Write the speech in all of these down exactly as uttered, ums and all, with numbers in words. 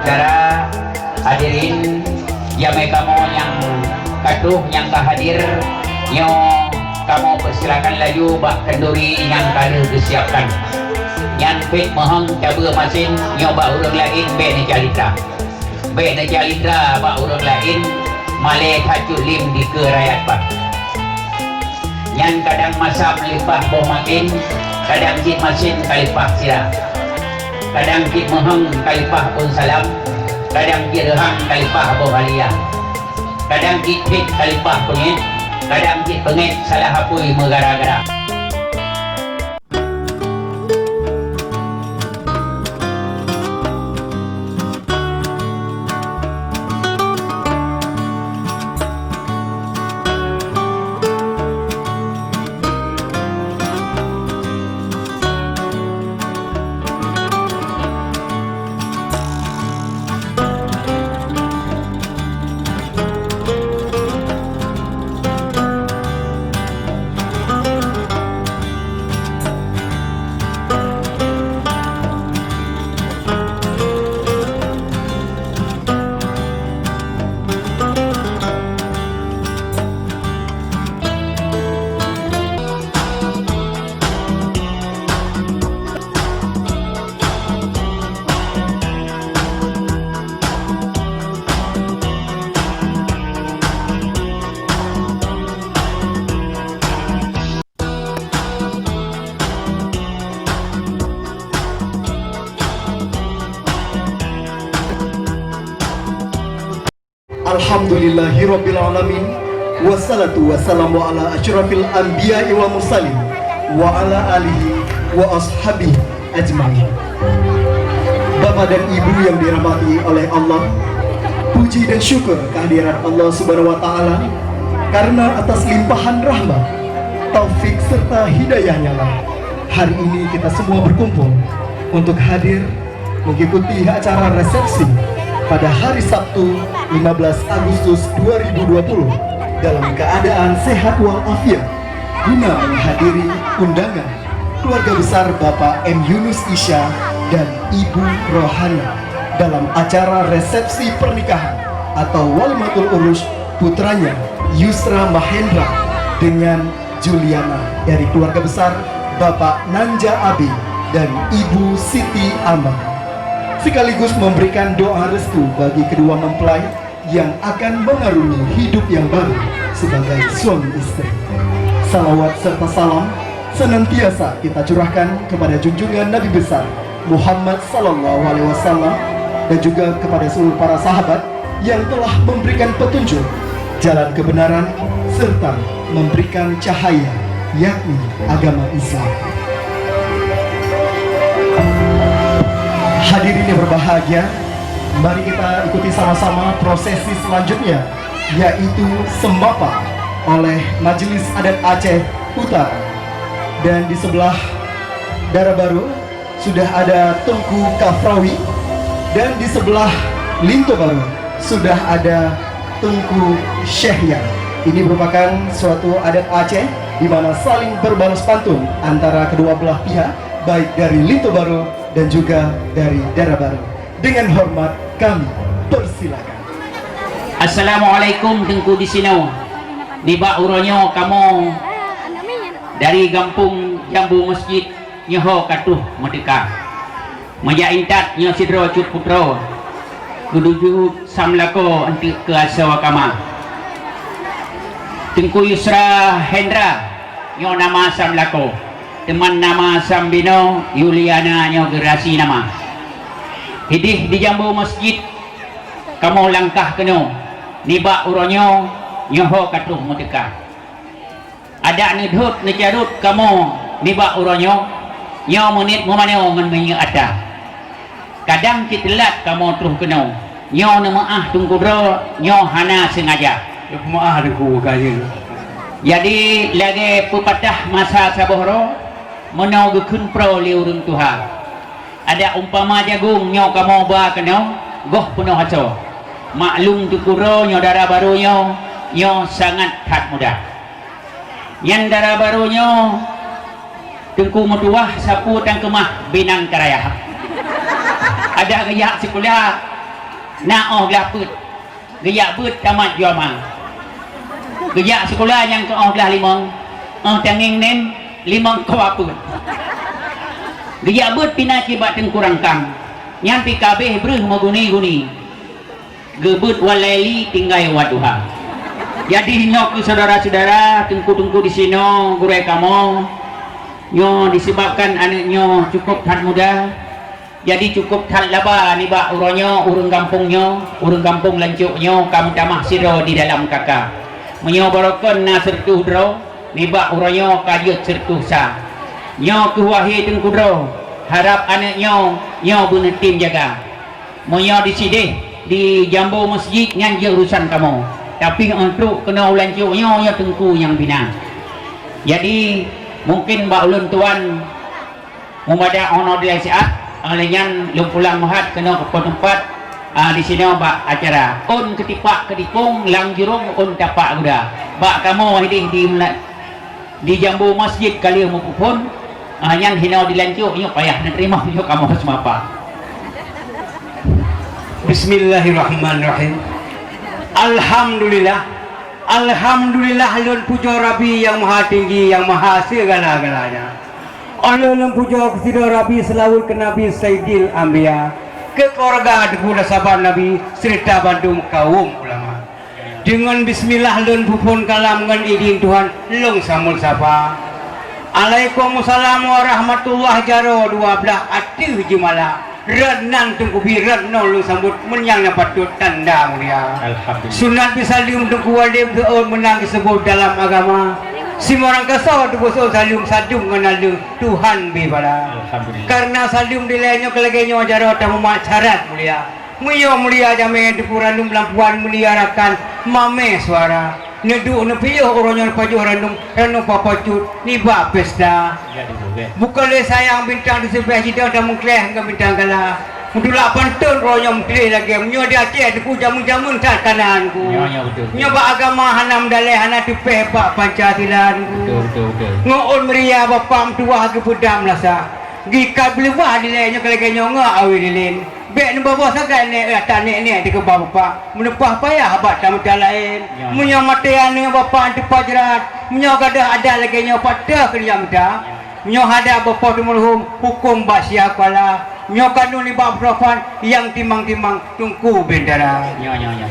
Para hadirin, jamé kamoe nyang ka troh nyang ka hadir, nyoe kamoe peusilakan laju bak kenduri nyang ka lheueh geusiapkan. Nyan pih meuheueng cabeue masin nyoe bak ureuëng laén bék neucalitra. Bék neucalitra bak ureuëng laén, malée that cut lé dikeue rakyat ban. Nyan kadang masam leupah boh masin, kadang cit masin ka leupah sira. Kadang cit meuheueng ka leupah ôn salam, kadang cit reuhang ka leupah boh alia. Kadang cit phét ka leupah peungét, kadang cit peungét salah apui meugara-gara. Alhamdulillahirabbil alamin, wassalatu wassalamu ala asyrafil anbiya'i wal mursalin, wa ala alihi wa ashabihi ajmain. Bapak dan Ibu yang dirahmati oleh Allah, puji dan syukur kehadirat Allah Subhanahu wa Ta'ala, karena atas limpahan rahmat, taufik serta hidayahnya lah, hari ini kita semua berkumpul untuk hadir mengikuti acara resepsi pada hari Sabtu, lima belas Agustus dua ribu dua puluh, dalam keadaan sehat walafiat, guna menghadiri undangan keluarga besar Bapak M Yunus Isya dan Ibu Rohana dalam acara resepsi pernikahan atau walimatul urus putranya, Yusra Mahendra, dengan Juliana, dari keluarga besar Bapak Nanja Abi dan Ibu Siti Amah, sekaligus memberikan doa restu bagi kedua mempelai yang akan mengarungi hidup yang baru sebagai suami istri. Salawat serta salam senantiasa kita curahkan kepada junjungan Nabi besar Muhammad sallallahu alaihi wasallam dan juga kepada seluruh para sahabat yang telah memberikan petunjuk jalan kebenaran serta memberikan cahaya, yakni agama Islam. Hadirin yang berbahagia, mari kita ikuti sama-sama prosesi selanjutnya, yaitu sembapa oleh Majelis Adat Aceh Utara. Dan di sebelah dara baru sudah ada Teungku Kafrawi, dan di sebelah linto baru sudah ada Teungku Syekh Yan. Ini merupakan suatu adat Aceh di mana saling berbalas pantun antara kedua belah pihak, baik dari linto baru dan juga dari dara baru. Dengan hormat kami persilakan. Assalamualaikum Teungku disinoe. Nibak uroe nyoe kamoe dari gampông Jambu Masjid nyoe ho ka troh meuteuka. Meujak intat nyoe sidroe cut putroe, geuduek sam lakoe eunteuk keu asoe kama. Teungku Yusra Hendra nyoe nama sam lakoe, teuma nama sam binoe Yuliana nyoe geurasi nama. Hidih di Jambu Masjid kamoe langkah keunoe, nibak uroe nyoe nyoe ho ka troh meuteuka. Adak neudhôt neucarôt kamoe nibak uroe nyoe, nyoe meunit meumanoe ngon meunyeuk ata. Kadang cit teulat kamoe troh keunoe, nyoe neumeuáh Teungku droe, nyoe hana seungaja. Neumeuáh Teungku kayée. Jadi lagée peupatah masa saboh droe, meunoe geukheun proe lé ureuëng tuha. Adak umpama jagong nyoe kamoe ba keunoe, goh peunoh asoe. Maklum Teungku droe nyoe dara barô nyoe, nyoe sangat that mudah. Nyan dara barô nyoe Teungku meutuwah sapeue tan keumah binang karayah. Adak geujak sikula, Na óh glah peuet, geujak beuet tamat jama. Geujak sikula nyang keu óh glah limong, óh tangieng nem limong koh apeuet. Geujak beuet pih na cit bak Teungku Rangkang, nyan pih ka abéh breuh meuguni-guni. Geubeuet walaili tinggai wadduha. Jadi nyoe keuh syedara-syedara, teungku-teungku disinoe, gurée kamoe, nyoe disebabkan aneuëk nyoe cukôp that muda, jadi cukôp that laba nibak uroe nyoe ureuëng gampông nyoe, ureuëng gampông Lancok nyoe ka meutamah sidroe di dalam K K. Meunyoe barokon na sireutôh droe, nibak uroe nyoe ka jeuet sireutôh sa. Nyoe keuh wahé teungku droe, harab aneuëk nyoe, nyoe beuneutem jaga. Meunyoe di sideh, di jambo masjid, nyan jeuet urusan kamoe. Tapi untuk keunoe u Lancok nyoe, nyoe teungku nyang bina. Jadi, mungkin bak ulôn tuan mubadak honoh di siat, oleh nyan lôn pulang meuhat keunoe keu teumpat, ah, di sinoe bak acara. Ôn keutipak keudipong, lam jurông ôn tapak guda. Bak kamoe hideh di Mela-, di jambo masjid ka lheueh meuphon, ah, nyan hinoe di Lancok nyoe payah neuteurimong nyoe kamoe seumapa. Bismillahirrahmanirrahim. Alhamdulillah. Alhamdulillah lôn pujoe Rabbi nyang Maha Tinggi, nyang Maha Segala-galanya. Óh lheueh lôn pujoe keusidroe Rabbi, seulaweuet keu Nabi Saidil Anbiya, keu keuluwarga teungku dan sahabat Nabi, seureuta bandum kawöm ulama. Deungon bismillah lôn peuphon kalam, ngon idin Tuhan lôn sambot sapa. Alaikumussalam warahmatullah, jaroe dua blaih ateueh jeumala. Rot nan teungku bi, rot noe lôn sambot, meunyan nyang patôt tanda mulia. Alhamdulillah. Sunat beusaleuem teungku, wajéb seuôt meunang geuseubot dalam agama. Simorang kasoe teungku seuôt saleuem, sadum ngon naleueng Tuhan bri bala. Alhamdulillah. Kareuna saleuem dilée nyoe keu lagée nyoe jaroe tamumat syarat mulia. Meunyoe mulia jamé teungku, randum lampuan, mulia rakan mamé suara. Neuduek neupiôh uroe nyoe pajoh randum, randum papacut nibak pesta. Ya, betul, ya. Bukon lé sayang bintang di sipleh jidong dan meukleh ngon bintang gala. Meutulak pantôn uroe nyoe meukleh lagée meunyoe di Aceh teungku, jameun-jameun that kanan ku. Ya, ya, betul, betul. Nyoe bak agama hana meudalée, hana teupeh bak Pancasila teungku. Betul, betul, betul. Ngon ôn meuria bapak meutuwah geupeudam lasa. Geuikat beuleubah dilée nyoe keu lagée nyoe ngon awé lilén. Bék neuboh-boh sagai nèk, ata nèk-nèk dikeubah bapak, meuleupah payah bak tameuta laén. Ya. Meunyoe maté aneuëk bapak teupat jrat, meunyoe gadôh adat lagée nyoe pat teuh keu nyak mita. Ya. Meunyoe hadab bapak teumeuruhom, huköm bak Syiah Kuala. Meunyoe kandung nibak Peutrophan, nyang timang-timang Teungku Bendera. Ya, ya, ya.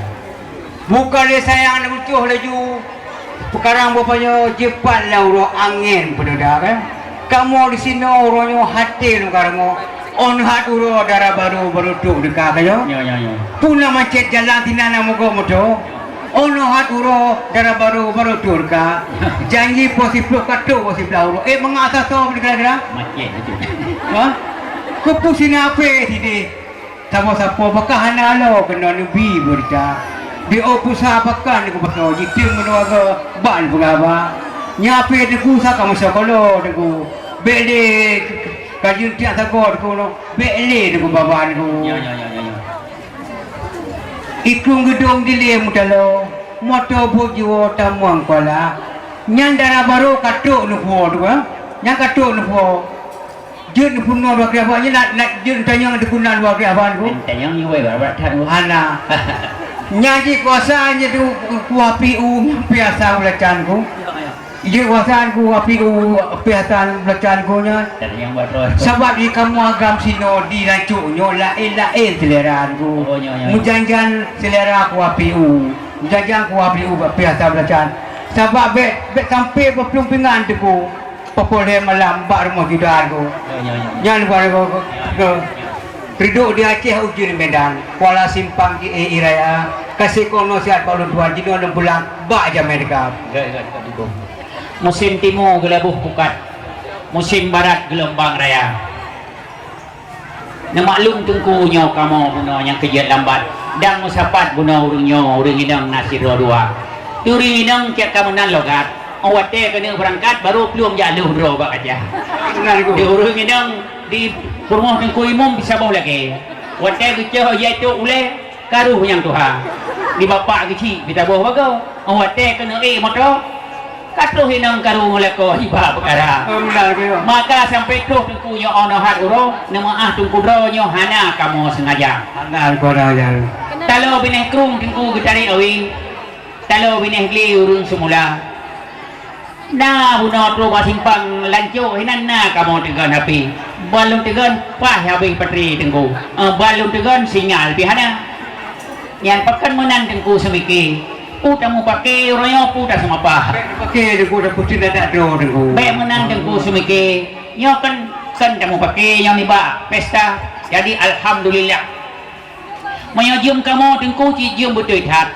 Bukon lé sayang neucuh laju, peukarang bak nyoe jipat lam uroe angén peudeuda, kan? Kamoe disinoe uroe nyoe haté lôn karangoe. Ôn hat uroe dara barô, barô trok teuka, kan nyoe? Nyoe, nyoe, nyoe. Peue na macet jalan sinan na mogok moto. Ôn hat uroe dara barô, barô trok teuka. Janji poh siplôh ka trok poh siblaih uroe. Eh, mangat asa soe kira-kira? Macet itu. Ha? Keupeue sina apé sideh? Sapo-sapo pakah hana aloe keunoe neubi beurita. Di ôk peusa pakah neukupasoe, jiteueng meunoe bak neupeugaba. Nyan pih teungku sa ka meusoe kolo teungku. Bék lé ka jeuet tiak sagoe teungku nyoe. Bék lé teungku baba teungku. Ya, ya, ya, ya, ya. Ikung geudong dilée meutaloe, moto buet jiwoe tamuang kuala. Nyan dara barô ka trok neupuwoe teungku, ha? Nyan ka trok neupuwoe. Jeuet peunoh dua keuh abang, nyan nak, nak jeuet tanyong teuku na dua keuh abang ku. Tanyong ni wai bak that ku. Hana. Nyan jih kuasa nyan tu kuah piu, piasa belacan ku. Jeuet kuasa ku kuah piu, piasa belacan ku nyan. Tanyong buat terus. Sabab di kamoe agam sinoe di Lancok nyoe laén-laén selera ku. Oh, nyoe, nyoe. Meujanjan selera kuah piu. Meujanjan kuah piu, piasa belacan. Sabab bék, bék sampai beuplueng pingan teungku. Pukul lhèe malam bak rumoh Judan ku. Ya, ya, ya. Nyan baru ku, ku, ku. Reudôk di Aceh ujeuen Medan, Kuala Simpang di E I Raya. Ka sikong nasihat bak ulôn tuan, jinoe lôn pulang bak jamé deukab. Ya, ya, ya, ya. Musim timu geulaboh pukat, musim barat geulumbang raya. Neumaklum teungku nyoe kamoe bunoe nyang keujeuet lambat, dan meusapat bunoe ureuëng nyoe ureuëng inong na sidroe dua. Ureuëng inong cit ka meunan logat, óh watée keuneuk beurangkat barô plueng jak lheueh droe bak kaca. Meunan, Teungku. Di ureuëng inong di peurumoh Teungku Imum bisaboh lagée. Watée geucok jai tok ulée, karu nyang tuha. Di bapak geuchik bisaboh bagoe. Óh watée keuneuk ék moto, Ka troh inong karu meulakoe jiba peukara. Maka sampai troh Teungku nyoe 'oh noe hat uroe, neumeu'ah Teungku droe nyoe hana kamoe seungaja. Hana kamoe seungaja. Taloe binéh krueng Teungku geutarek awe, taloe binéh glé ureuëng seumula. Na bunoe troh bak simpang lancok hinan na kamoe teugon hapé. Ban lôn teugon paih habéh baterai Teungku. Eh, ban lôn teugon sinyal pih hana. Nyan pakon meunan Teungku seumike. Peue tameupaké uroe nyoe peue taseumapa. Paké Teungku, dah putih dah tak droe Teungku. Bék meunan Teungku seumike. Nyoe kan, kan tameupaké nyoe nibak pesta. Jadi alhamdulillah. Meunyoe jeuem kamoe Teungku cit jeuem beutôi that.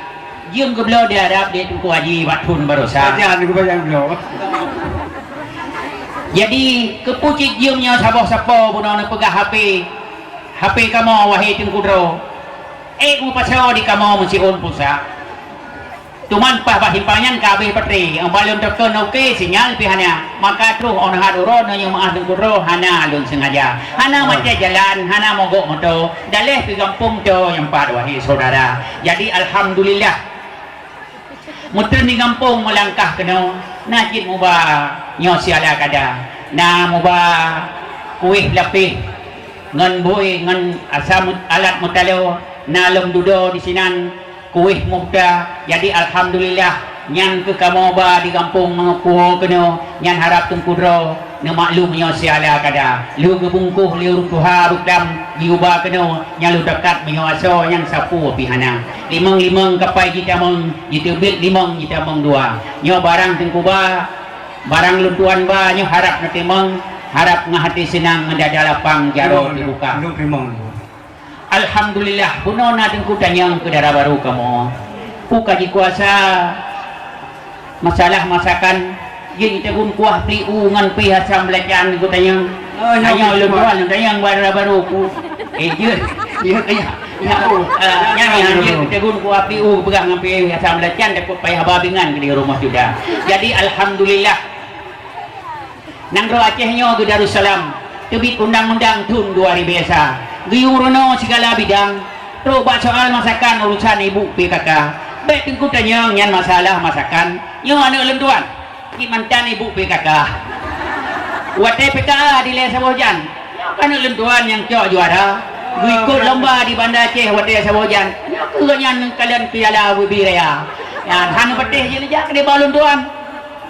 Jeuem geubloe di Arab di Teungku Haji bak thon baroesa. Pajan Teungku pajan geubloe. Jadi keupeue cit jeuem nyoe saboh sapo bunoe neupeugah hapé. Hapé kamoe wahé Teungku droe. Eh, meupasoe di kamoe meusiôn pulsa. Teuma paih bak simpang nyan ka habéh baterai, ban lôn teukon oke sinyal pih hana. Maka troh 'oh noe hat uroe nyoe meu'ah Teungku droe hana lôn seungaja. Hana macet jalan, hana mogok moto, daleh pih gampông toe nyang pat wahé syedara. Jadi alhamdulillah. Meuteun di gampông meulangkah keunoe, na cit muba nyoe siala kada. Na muba kueh lapéh ngon bui ngon asam alat meutaloe, na lom dudoe disinan. Kueh mukta. Jadi alhamdulillah, nyan keuh kamoe ba di gampông Mangokuo keunoe, nyan harab Teungku droe neumaklum nyoe siala kada. Lheueh geubungkôh lé ureuëng tuha beuklam jiuba keunoe, nyan lheueh teukat meunyoe asoe nyang sapeue pih hana. Limong-limong kapai jitamong, jiteubiet limong jitamong dua. Nyoe barang Teungku ba, barang lôn tuan ba, nyoe harab neutimong, harab ngon hati seunang, ngon dada lapang jaroe teubuka. Alhamdulillah, bunoe na Teungku tanyong keu dara barô kamoe. Peue ka jikuasa masalah masakan, jeuet jiteugun kuah pliek u ngon pih asam belacan Teungku tanyong. Oh, nyoe hanyoe lôn tuan tanyong bak dara barô ku. Eh, jeuet. Jeuet, ya. Ya, oh. Ah, nyan, nyan, jeuet jiteugun kuah pliek u peugah ngon pih asam belacan, takot payah ba bingan keu di rumoh syedara. Jadi, alhamdulillah. Nanggroe Aceh nyoe geu Darussalam, teubiet undang-undang thon dua ribèe sa. Geuyue meurunoe sigala bidang, trok bak soal masakan urusan ibu P K K. Bèk Teungku tanyong nyan masalah masakan, nyoe aneuk lôn tuan, cit mantan ibu P K K. Watèe P K A dilèe saboh jan, nyoe aneuk lôn tuan nyang cok juara. Geuikot lomba di Banda Aceh watèe saboh jan, nyoe keuh nyan neukalon piala Wibi Raya. Nyan hana patéh jih neujak keudéh bak lôn tuan.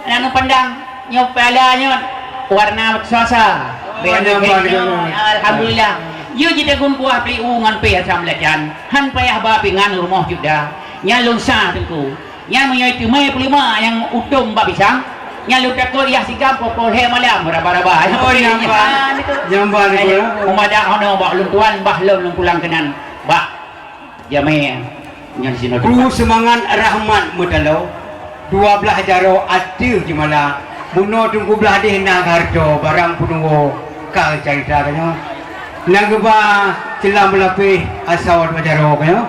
Nyang pandang nyoe piala nyoe warna suasa. Oh, nyang ban nyoe, nyoe. Alhamdulillah. Yue jiteugun kuah pliek u ngon pih asam belacan. Han payah ba pingan rumoh syedara. Nyan lôn sa Teungku. Nyan meunyoe teumé peulima nyang utom bak pisang, nyan lôn takot yah sigam poh-poh lhèe malam raba-raba. Oh, nyang ban. Nyang ban, Teungku, ya. Meumada hono bak lôn tuan, bah lom lôn pulang keunan. Bak Jamé nyan sinoe. Kru seumangat rahmat meutaloe, dua blaih jaroe ateueh jeumala, bunoe Teungku blaih deh na hareutoe, barang peunuwoe ka carita ka nyoe. Na geuba ceulam beulapéh asoe dua jaroe ka nyoe,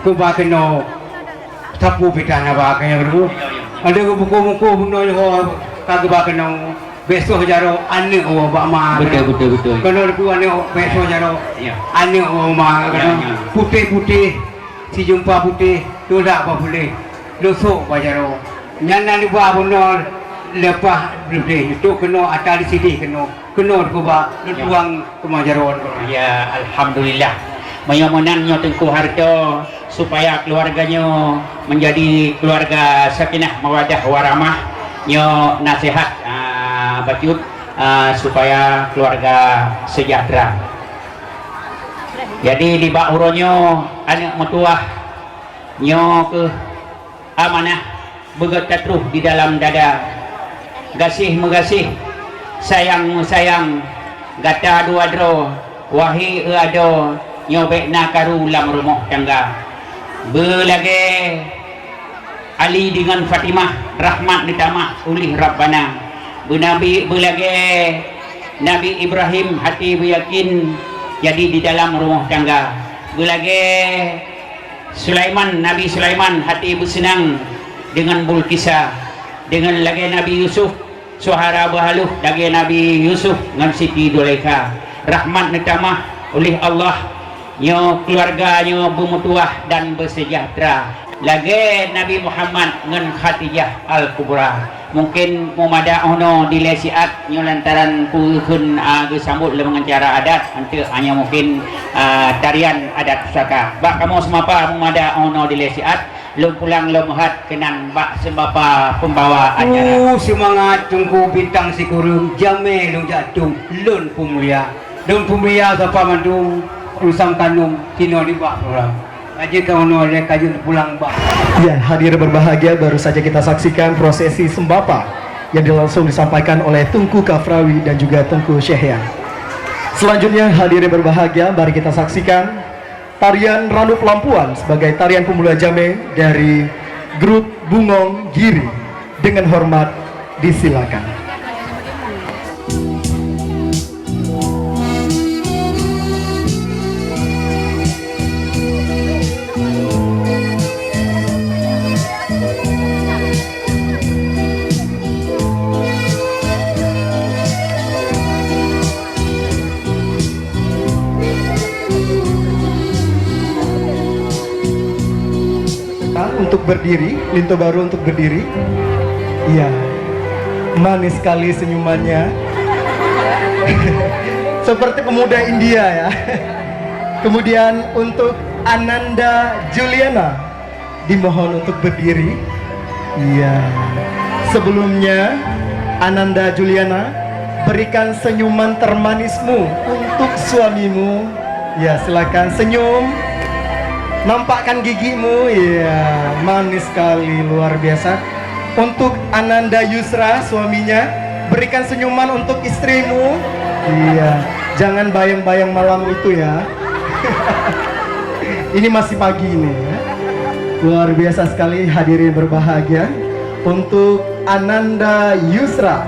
geuba keunoe sapeue pitah na ba ka nyoe. Ada geubuku-buku bunoe nyoe ka geuba keunoe. Beusoh jaroe aneuk woe bak ma. Betul, betul, betul. Keunoe Teungku aneuk beusoh jaroe. Ya. Aneuk woe ma. Ya, keunoe ya. Putéh-putéh, sijumpa putéh, tulak bak puléh. Losok bak jaroe. Nyan na neuba bunoe leupah putéh. Trok keunoe ata di sideh keunoe. Keunoe Teungku bak. Ya. Leutuang keumah jaroe. Ya, alhamdulillah. Meunyoe meunan nyoe Teungku hareutoe. Supaya keluarga nyoe menjadi keluarga sakinah mawaddah warahmah, nyoe nasihat, ah, bacut, ah, supaya keluarga sejahtera. Jadi, nibak uroe nyoe aneuk meutuwah nyoe keuh amanah beugata troh di dalam dada. Gaséh meugaséh, sayang meusayang, gata dua droe, wahé eu adoe, nyoe bèk na karu lam rumoh tangga. Beulagèe Ali deungon Fatimah, rahmat neutamah uléh Rabbana. Beunabi, beulagèe Nabi Ibrahim, hati beuyakin jadi di dalam rumoh tangga. Beulagèe Sulaiman, Nabi Sulaiman hati beuseunang deungon Bulkisa, deungon lagèe Nabi Yusuf, syuhara beuhaloh lagèe Nabi Yusuf ngon Siti Zulaikha. Rahmat neutamah uléh Allah, nyoe keuluwarga nyoe beumeutuwah dan beuseujahtra lagèe Nabi Muhammad ngon Khadijah Al-Kubra. Mungkin meumada 'oh noe dilèe siat nyoe lantaran peue kheun, a, geusambot lé ngon cara adat, eunteuk hanya mungkin, a, tarian adat pusaka. Bak kamoe seumapa meumada 'oh noe dilèe siat, lôn pulang lom hat keunan bak seumapa peumbawa acara. Uh, seumangat Teungku Bintang Sikureueng, jamèe lôn jak tueng, lôn peumulia. Lôn peumulia sapa mandum, ureueng kandông, sinoe nibak pulang. Ka jeuet ka unoe lé ka jeuet pulang bak. Ya, hadirin berbahagia, baru saja kita saksikan prosesi sembapa yang langsung disampaikan oleh Teungku Kafrawi dan juga Teungku Syekh Yan. Selanjutnya, hadirin berbahagia, mari kita saksikan tarian Ranub Lampuan sebagai tarian pemula jamé dari grup Bungong Giri. Dengan hormat, disilakan. Untuk berdiri, linto baru untuk berdiri. Iya. Manis sekali senyumannya. Seperti pemuda India, ya. Kemudian untuk Ananda Juliana, dimohon untuk berdiri. Iya. Sebelumnya, Ananda Juliana, berikan senyuman termanismu untuk suamimu. Ya, silakan senyum. Nampakkan gigimu. Iya, manis sekali, luar biasa. Untuk Ananda Yusra, suaminya, berikan senyuman untuk istrimu. Iya, jangan bayang-bayang malam itu ya. Ini masih pagi ini ya. Luar biasa sekali hadirin berbahagia. Untuk Ananda Yusra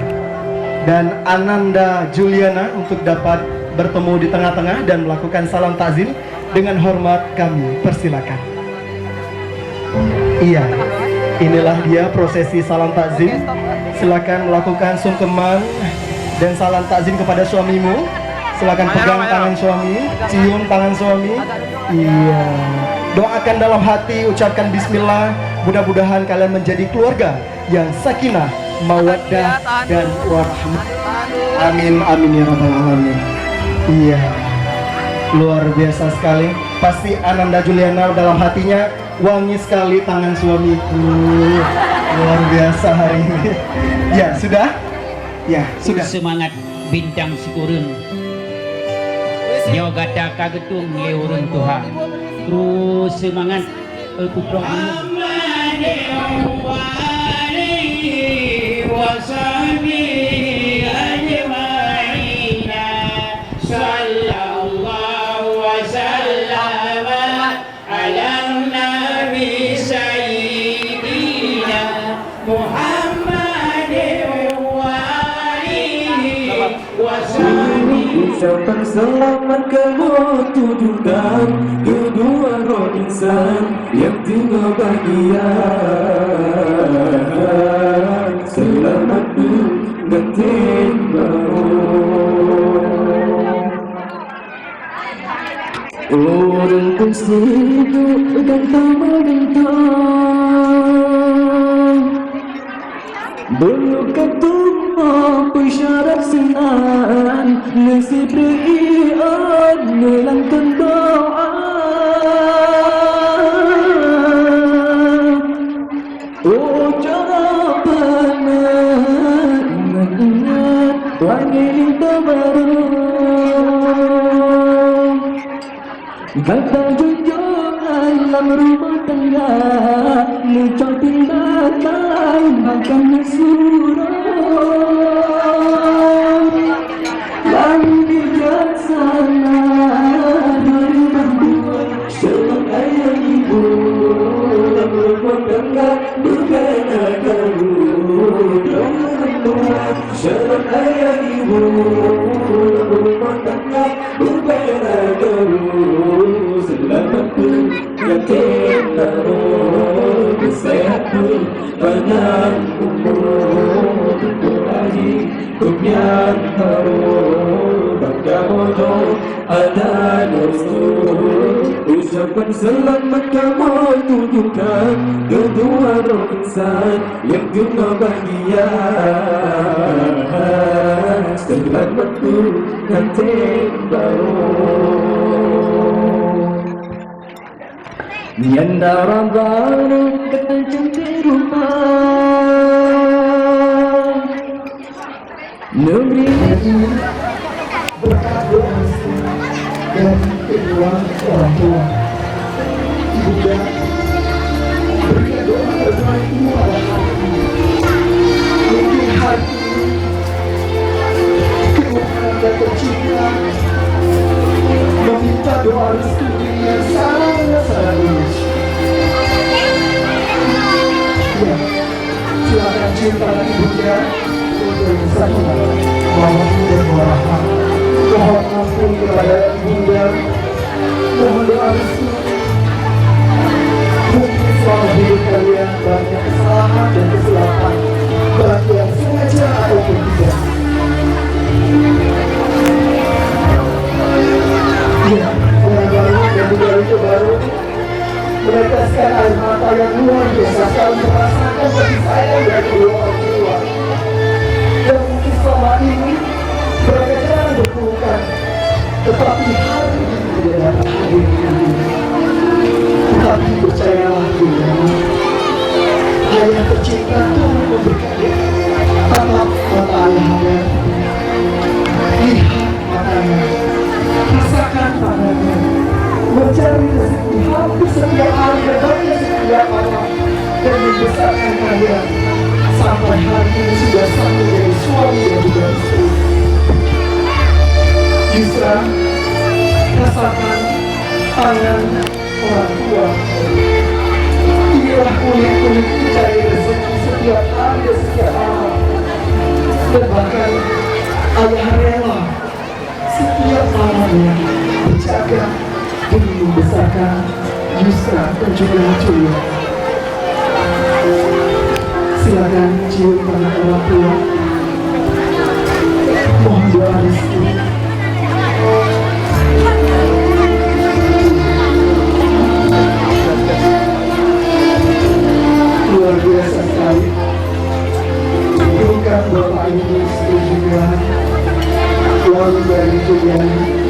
dan Ananda Juliana untuk dapat bertemu di tengah-tengah dan melakukan salam takzim. Dengan hormat kami persilakan. Iya, inilah dia prosesi salam takzim. Silakan melakukan sungkeman dan salam takzim kepada suamimu. Silakan pegang tangan suami, cium tangan suami. Iya. Doakan dalam hati, ucapkan bismillah. Mudah-mudahan kalian menjadi keluarga yang sakinah, mawaddah, dan warahmah. Amin, amin ya rabbal alamin. Iya, luar biasa sekali. Pasti Ananda Juliana dalam hatinya, wangi sekali tangan suamiku. Luar biasa hari ini. Ya, sudah? Ya, sudah. Seumangat Bintang Sikureueng. Nyoe gata ka geutueng lé ureueng tuha. Terus seumangat. Muhammadin wa alihi wa sahbihi ajma'ina. Sallallahu wa sallama ala nabi sayyidina Muhammadin wa alihi. Ucapan selamat kamoe tujukan kedua roh insan yang teungoh bahagia. Selamat pengantin baru. Ureueng peusiduek gantong-meugantong. Beuleukat tumoe peusyarat sinan, neusibri ion meulanteun doa. Oh, cara beuna ingat-ingat wangi linto barô. Gata junjung lam rumoh tangga, neucok tinggai makan meusurô. Lam bijaksana dari berdua, sebagai ibu lam rumoh tangga, bukan agama dan rumah. Sebagai ibu lam rumoh tangga, Bukan agama, selamat pengantin baru, sehat pun panjang umur. Keubian baru bangga bodoh ada dosa. Ucapkan selamat kamu tunjukkan kedua roh insan yang guna bahagia. Selamat pengantin baru. Nyan dara barô gata cantik rupa. Negeri berkat doa dari kedua orang tua. Ibunda, berikan doa terbaik pada hari ini. Mungkin hari Kedua anak tercinta meminta doa restu dengan sangat-sangat tulus. Ya, silakan cium tangan ibunda. Mohon ampun kepada ibunda. Mohon doa restu. Mungkin selama hidup kalian banyak kesalahan dan kesilapan, baik yang sengaja ataupun tidak. Ya, orang baru dan juga itu baru meneteskan air mata yang luar biasa saat merasakan kasih sayang dari kedua orang tua. Dan mungkin selama ini mereka jarang berpelukan, tetapi hari ini tidak dapat hadir. Tetapi percayalah, Bunda, Ayah tercinta turut memberikan. Tatap mata Ayah Anda. Lihat matanya. Rasakan tangannya. Mencari rezeki hampir setiap hari dan bahkan setiap malam. Dan membesarkan kalian sampai hari ini sudah satu jadi suami dan juga istri. Yusra, rasakan tangan orang tua. Inilah kulit-kulit pencari rezeki setiap hari dan setiap malam. Dan bahkan ayah rela setiap malamnya berjaga demi membesarkan Yusra dan juga Julia. Silakan cium tangan orang tua. Mohon doa restu. Luar biasa sekali. Bukan Bapak Ibu setuju, Tuhan. Lalu dari Juliani.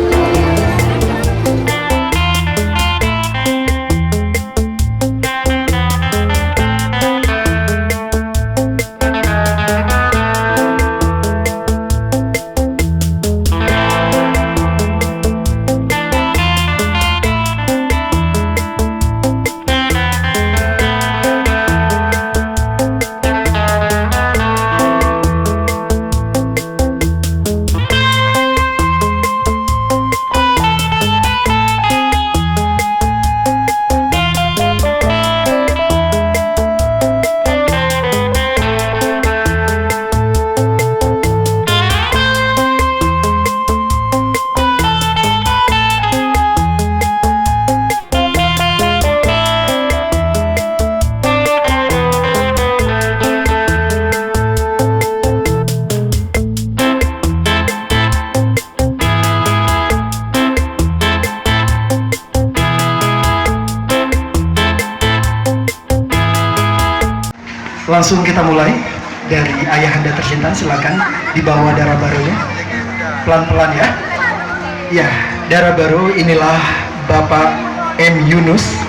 Langsung kita mulai dari ayahanda tercinta, silakan dibawa dara barunya. Pelan-pelan ya. Ya, dara baru inilah Bapak M Yunus,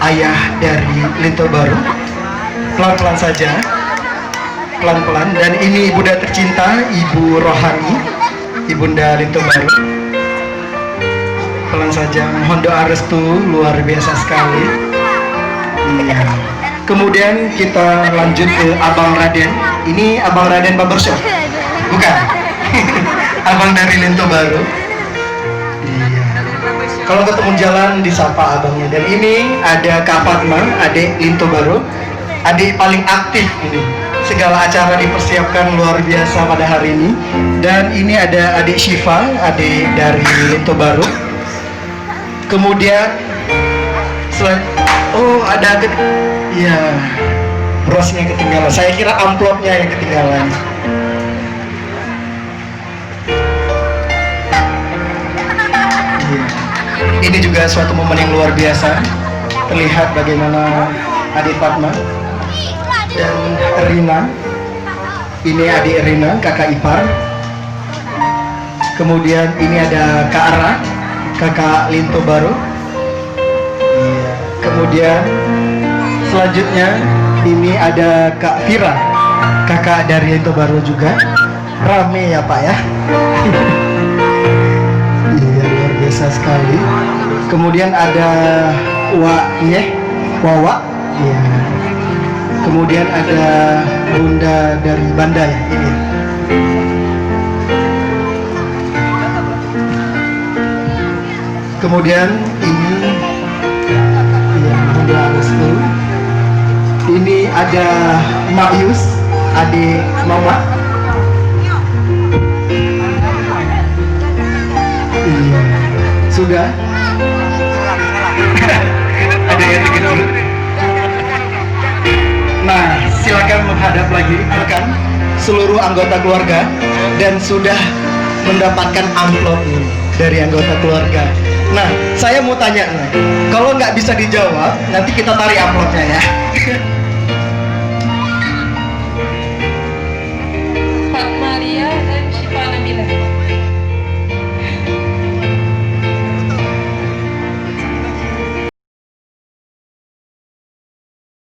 ayah dari Linto Baru. Pelan-pelan saja. Pelan-pelan. Dan ini ibunda tercinta, Ibu Rohani. Ibunda Linto Baru. Pelan saja, mohon doa restu, luar biasa sekali. Iya. Kemudian kita lanjut ke Abang Raden. Ini Abang Raden Barbershop? Bukan. Abang dari Linto Baru. Iya. Kalau ketemu jalan, disapa abangnya. Dan ini ada Kak Fatma, adik Linto Baru. Adik paling aktif ini. Segala acara dipersiapkan luar biasa pada hari ini. Dan ini ada adik Syifa, adik dari Linto Baru. Kemudian selain, oh, ada ke, ya, brosnya ketinggalan. Saya kira amplopnya yang ketinggalan. Ini juga suatu momen yang luar biasa. Terlihat bagaimana Adik Fatma dan Rina. Ini Adik Rina, kakak ipar. Kemudian ini ada Kak Ara, kakak Linto Baru. Iya. Kemudian selanjutnya ini ada Kak Vira, kakak dari Linto Baru juga. Rame ya, Pak, ya. Iya, luar biasa sekali. Kemudian ada Wak Nyeh, Wawak. Iya. Kemudian ada Bunda dari Banda ya, ini. Kemudian ini, iya, Bunda Restu. Ini ada Mak Yus, adik Mama. Iya. Sudah? Ada yang terkejut? Nah, silakan menghadap lagi, rekan, seluruh anggota keluarga, dan sudah mendapatkan amplop nih dari anggota keluarga. Nah, saya mau tanya nih, kalau nggak bisa dijawab, nanti kita tarik amplopnya ya.